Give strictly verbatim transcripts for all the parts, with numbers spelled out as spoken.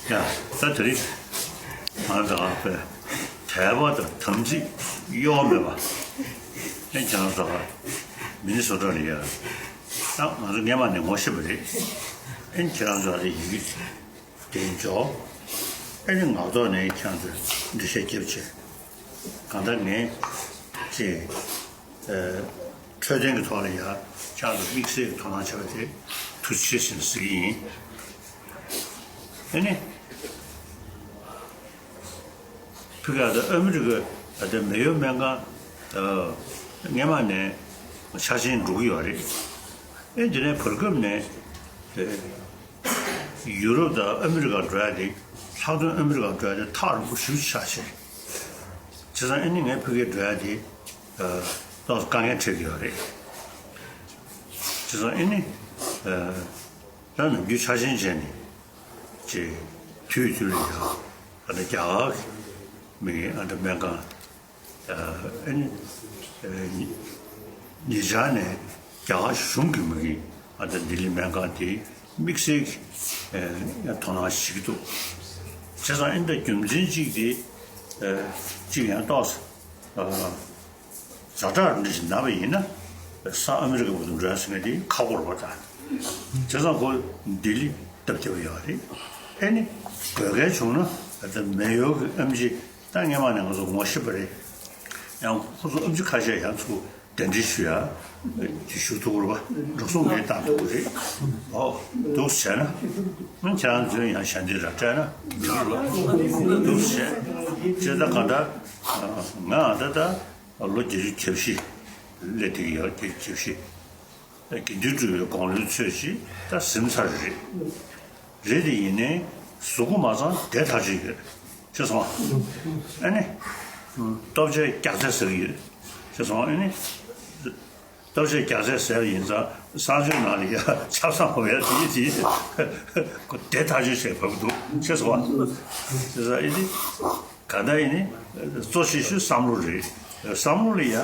ཡ། ད་དེ་རིང་ང་ཚོ་དད་པ་དང་དམ་ཚིག་གཡོ་བ་མེད་པ། ཨེ་ཁྱེད་རང་ཚོ་མི་ནི་སོ་ཊ་ལ་ཡ། ད་ང་ཚོ་སྔས་མ་ནས་ངོ་ཤེས་པ་རེད། ཨེ་ཁྱེད་རང་ཚོ་ལ་ཡི་གེ་དེ་འཇོག་ཨེ་ནི་ངག་ཐོག་ནས་ཁྱེད་ཚོས་འགྲེལ་བཤད་རྒྱབ་བྱས། གང་ལྟར་ངས་ཅིག་ཨ་འཕྲོད་བསྟེན་གྱི་ཐོག་ལ་ཡ་ཁྱེད་ཚོ་དམིགས་བསལ་གྱི་དོ་སྣང་བྱས་པ་དེ་ཐུགས་རྗེ་ཆེ་ཞེས་ཟེར་གྱི་ཡིན། ཨེ་ནི། ཕི་ག་ད་ཨ་མི་རི་ཀ་ད་མེ་ཡོ་སྨན་ཁང་ཨ་སྔས་མ་ནས་འཆར་ཅན་འགྲོ་གི་ཡོད་རེད། ཨེ་དེ་ནས་བར་སྐབས་ནས་ཨེ་ཡུ་རོབ་དང་ཨ་མི་རི་ཀ་འགྲོ་ཡ་དེ་ལྷག་དོན་ཨ་མི་རི་ཀ་འགྲོ་ཡ་དེ་ཐག་རིང་པོ་ཞེ་པོ་ཆགས་ཤག་བྱས་ཙང་ཨེ་ནི་ངས་ཕ་གིར་འགྲོ་ཡ་དེ་ཨ་ཏོག་ཙམ་དཀའ་ངལ་འཕྲད་ཀྱི་ཡོད་རེད། བྱས་ཙང་ཨེ་ནི་ཨ་ད་ནམ་རྒྱུན་འཆར་ཅན་བྱས་ནས་ཅིག་དུས་དུས་ལ་ཡ་ཨ་ད་རྒྱ་གར་གྱི་མི་ཨ་ད་སྨན་ཁང་། ཨ་ནི་ཨ་ཉེ་ཆར་ནས་རྒྱ་གར་གཞུང་གི་མི་གིས་ཨ་ད་ལྡི་ལི་སྨན་ཁང་དེ་དམིགས་བསལ་གྱི་ཨ་དོ་སྣང་བྱེད་ཀྱི་འདུག་བྱས་ཙང་ཨ་ནི་ད་རྒྱུ་མཚན་གཅིག་དེ་ཨ་གཅིག་ཡང་ཏོག་ཙམ་ཨ་ཛ་དྲག་འདྲ་ཞིག་ན་བ་ཡིན་ན་ས་ཨ་མི་རི་ཀ་བར་དུ་འགྲོ་ཡ་ཟེར་མཁན་དེ་ཁག་པོ་རེད་པ། ད་བྱས་ཙང་ཁོ་ལྡི་ལི་སྟབས་བདེ་བ་ཡོད་རེད། ཨ་ནི་དགོས་གལ་བྱུང་ན་ཨ་ད་མེ་ཡོ་གི་ཨེམ་ཆི། ད་སྔས་མ་ནས་ང་ཚོ་ངོ་ཤེས་པ་རེད། ཡང་ཁོ་ཚོ་ཨེམ་ཆི་ཁ་ཤས་ཡང་ཚུར་གདན་འདྲེན་ཞུ་ཡ་ཅིག་ཞུ་ཐུབ་ཀྱི་རེད་པ། འགྲོ་སོང་ངས་བཏང་ཐུབ་ཀྱི་རེད། ཨོ་འདུག་བྱས་ན་ཨ་ཁྱེད་རང་ཚོས་ཡང་ཞལ་འདེབས་ར་སྤྲད་ན་འདུག་ལ་འདུག་བྱས་བྱས་ད་ག་ད་ང་ད་ད་ལོ་བརྒྱད་ཅུ་གྱ་བཞི་སླེབས་བསྡད་ཀྱི་ཡོད། བརྒྱད་ཅུ་གྱ་བཞི། དགེ་འདུན་གྲུབ་པའི་དགུང་ལོའི་ཚོད་ཅིག་ད་ཟིན་ཚར་རེད། རེད་དེ་ཡིན་ནའི་གཟུགས་པོ་མ་ཚང་བསྡད་ཐག་ཆོད་ཡོད། ཤེས་སོང་ཨ། ཨ་ནི། ལྟོ་ཆས་རྒྱགས་ཚད་ཟེར་གྱི་ཡོད། ཤེས་སོང་ཨ་ནི། ལྟོ་ཆས་རྒྱགས་ཚད་ཟེར་བ་ཡིན་ཙང་གསང་སྤྱོད་ནང་ལ་ཡ་ཆབ་གསང་འོ་ཡ་དེ་དེ་ཁོ་བསྡད་ཐག་ཆོད་བྱས་བབས་འདུག་ཤེས་སོང་ཨ། ཤེས་སོང་ཨ་ནི། ག་ད་ཡིན་ནི། གཙོ་ཆེ་ཤོས་བསམ་བློ་རེད། བསམ་བློ་ལ་ཡ།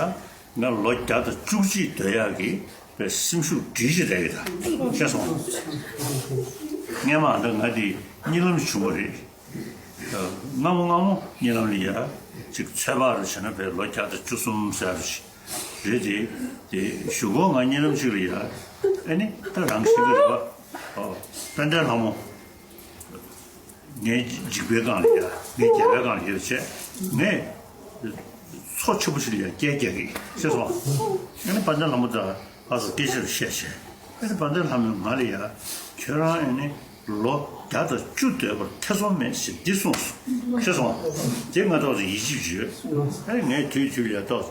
ང་ལོ་བརྒྱ་དང་བཅུ་གཅིག་སྡོད་ཡག་གི་པའི་སེམས་ཤུགས་སྒྲིལ་གྱི་རེད་ད། ཤེས་སོང་། སྔས་མ་ད་ང་འདི་གཉིད་ལམ་བྱུང་བ་རེད། སྔ་མོ་སྔ་མོ་གཉིད་ལམ་ལ་ཡ་ཅིག་ཚོད་དཔག་རུ་བྱས་ན་པའི་ལོ་བརྒྱ་དང་བཅུ་གསུམ་ཟེར་རུ་ཞིག་རེད་དེ། དེ་གཞུག་གུ་ང་གཉིད་ལམ་ཅིག་ལ་ཡ་ཨེ་ནི་ད་རང་ཤི་གི་རེད་པ། དཔལ་ལྡན་ལྷ་མོ། ངའི་འཇིགས་པའི་སྒང་ལ་ཡ། ངའི་རྒྱལ་བའི་སྒང་ལ་ཡ་བྱས། ངས་མཚོ་ཆེན་པོ་ཞིག་ལ་ཡ་སྐད་རྒྱག་གི་ཤེས་སོང་། ཨ་ནི་དཔལ་ལྡན་ལྷ་མོ་དང་ང་ཚོ་སྐད་ཆ་རེ་བཤད་བྱས། ཨ་ནི་དཔལ་ལྡན་ལྷ་མོས་ང་ལ་ཡ། ཁྱོད་རང་ཨ་ནི་ལོ་བརྒྱ་དང་བཅུ་སྡོད་པར་ཐེ་ཚོམ་མེད་ཞེས་འདི་གསུངས་སོ། ཤེས་སོང་། དེ་ང་ཏོག་ཙམ་ཡིད་ཆེས་བྱོས། ཨ་ནི་ངས་དུས་དུས་ལ་ཡ་ཏོག་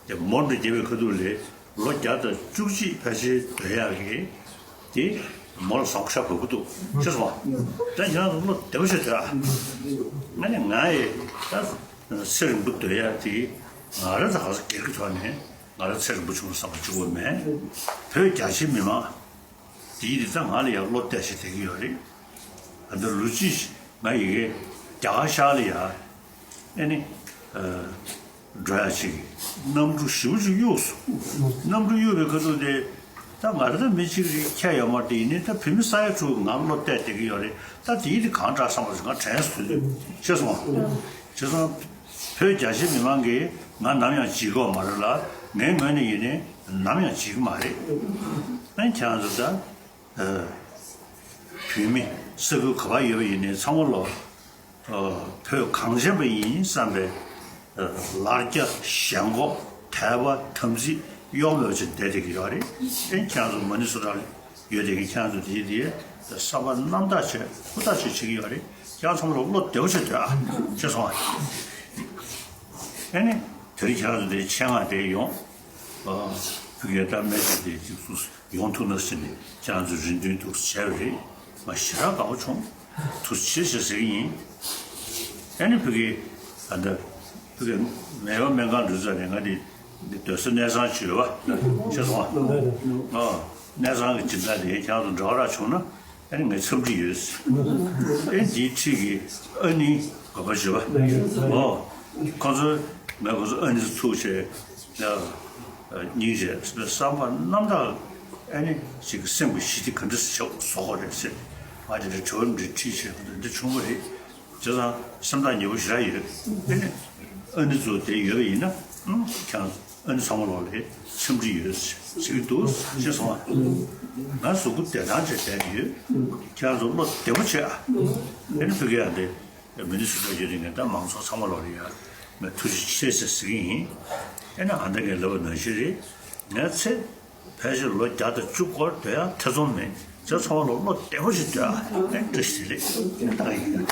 ཙམ། དེ་མོ་འདྲ་རྒྱབ་པའི་ཁ་ཐུག་ལས་ལོ་བརྒྱ་དང་བཅུ་གཅིག་ཕལ་ཆེར་སྡོད་ཡག་གི་དེ་མོ་ལ་བཟང་པོ་ཤ་དགོས་ཀྱི་འདུག་ཤེས་སོང་། ད་ཡང་བློ་བདེ་པོ་བྱེད་ཐུབ་ཨ། ང་ནི་ང་ཡི་ད་ཚེ་རིང་པོ་སྡོད་ཡག་དེ་ང་རང་ད་ག་ས་སྒེར་གྱི་ཐོག་ནས་ང་རང་ཚེ་རིང་པོ་བྱུང་བསམ་པ་གཅིག་པོ་མེད། བོད་རྒྱ་ཆེའི་མི་མང་དེ་ཡིན་དེ་ད་ང་ལ་ཡང་བློ་གཏད་བྱེད་བསྡད་ཀྱི་ཡོད་རེད། ད་ལྟ་ལོ་གཅིག་ང་ཡི་གེ་རྒྱ་གར་ཤར་ལ་ཡ། ཨེ་ནི། ཨ། འགྲོ་ཡ་ཅིག་གནམ་གྲུ་ཞེ་པོ་ཅིག་གཡུགས་སོང་། གནམ་གྲུ་གཡུགས་པའི་ཁ་ཐུག་དེ། ད་ང་རང་ད་མི་གཅིག་རེད་ཁྱད་ཡོད་མ་རེད། དེ་ཡིན་ནའི་ད་བོད་མི་ས་ཡ་དྲུག་ང་བློ་གཏད་བསྡད་ཀྱི་ཡོད་རེད། ད་དེ་ཡིན་དེ་གང་དྲག་བསམ་པ་ཞིག་ང་དྲན་སོང་དུས་ཤེས་སོང་བ། བྱས་ཙང་། བོད་རྒྱ་ཆེ་མི་མང་གིས་ང་ནམ་ཡང་བརྗེད་ཀྱི་ཡོད་མ་རེད་ལ། ངའི་ངོས་ནས་ཡིན་ནའི་ནམ་ཡང་བརྗེད་ཀྱི་མ་རེད། ཨ་ནི་ཁྱེད་རང་ཚོ་ད། བོད་མི་ས་ཁུལ་ག་པར་ཡོད་པ་ཡིན་ནའི་ཚང་མ་ལོ། བོད་གངས་ཅན་པ་ཡིན་བསམ་པའི་ལར་རྒྱ་ཞེན་ཁོག་དད་པ་དམ་ཚིག་གཡོ་མེད་ཅིག་བསྡད་བསྡད་ཀྱི་ཡོད་རེད། ཨེ་ཁྱེད་རང་ཚོ་མ་ནི་སུ་ར་ཡོད་བསྡད་མཁན་ཁྱེད་རང་ཚོ་དེ་དེ་བསམ་པ་རྣམ་དག་བྱས་ཧུར་ཐག་བྱས་བྱེད་ཀྱི་ཡོད་རེད། ཁྱེད་རང་ཚང་མ་ལོ་བློ་བདེ་པོ་བྱས་སྡོད་ཨ། ཤེས་སོང་ཨ། ཨེ་ནི་དེ་རིང་ཁྱེད་རང་ཚོ་དེ་ཆེད་མངགས་དེ་ཡོང་། ཨ། ཕ་གིའི་ད་སྨན་ཞབས་དེ་ཅིག་སུ། ཡོང་ཐུབ་ན་ཟེར་ནས་ཁྱེད་རང་ཚོས་རེ་འདུན་འདུག་བྱས་པ་རེད། ང་ཞེ་དྲག་དགའ་པོ་བྱུང་། ཐུགས་རྗེ་ཆེ་ཟེར་གྱི་ཡིན། ཨ་ནི་ཕ་གི་ཨ་ད་ཕ་གི་མེ་ཡོ་སྨན་ཁང་འགྲོ་ས་ནས་ང་འདི་འདི་སྡོད་ས་གནས་ཚང་ཅིག་ཡོད་པ་ཤེས་སོང་ཨ། ཨ་གནས་ཚང་གི་སྦྱིན་བདག་དེ་ཁྱེད་རང་ཚོ་འབྲེལ་བ་རག་བྱུང་ན་ཨ་ནི་ངས་འཚམས་འདྲི་ཡོད། ཨེ་འདིའི་འཁྲིས་ཀྱི་ཨ་ནི་དགོས་པ་ཞུ་བ། ཨོ་ཁོང་ཚོས་ངས་ཁོང་ཚོ་ཨ་ནི་ཚུགས་བྱས། ཡ། སྙིང་རྗེ་བསམ་པ་རྣམ་དག་ཨ་ནི་ཞིག་སེམས་ཀྱི་ཞི་བདེ་ག་འདྲ་ཞིག་བཟོ་དགོས་རེད་ཟེར། ང་དེ་འདྲ་དྲི་བ་འདྲ་དྲིས་བྱས་ཁོ་ཚོ་འདི་བྱུང་བ་རེད། བྱས་ཙང་སེམས་ཐག་ཉེ་པོ་ཞེ་དྲག་ཡོད། ཨ་ནི་ཨ་ནི་ཚོ་དེ་ཡོད་པ་ཡིན་ན་ཨང་ཁྱེད་རང་ཚོ་ཨ་ནི་ཚང་མ་ལོག་ལ་འཆམ་འདྲི་ཡོད་ཟེར་གྱི་འདུག་ཅེས་སོང་བ། ང་གཟུགས་པོ་བདེ་ཐང་བྱས་བསྡད་ཀྱི་ཡོད། ཁྱེད་རང་ཚོ་བློ་བདེ་པོ་བྱས་ཨ། ཨ་ནི་ཕ་གི་ཡང་དེ་མི་ནི་སུ་འགྲོ་རྒྱུ་རེད། ངས་ད་མང་ཚོགས་ཚང་མ་ལོག་ལ་ཡ་ངས་ཐུགས་རྗེ་ཆེ་ཟེར་ཟེར་གྱི་ཡིན། ཨ་ནི་ཨ་མདའ་ངས་ལབ་པ་ནང་བཞིན་རེད། ངས་ཚེ་ཕལ་ཆེར་ལོ་བརྒྱ་དང་བཅུ་སྐོར་སྡོད་ཡ་ཐེ་ཚོམ་མེད། ཁྱེད་ཚང་མ་ལོག་བློ་བདེ་པོ་ཞིག་སྡོད་ཨ། ཨེ་བཀྲ་ཤིས་བདེ་ལེགས་ཨེ་ད་ག་ཡིན།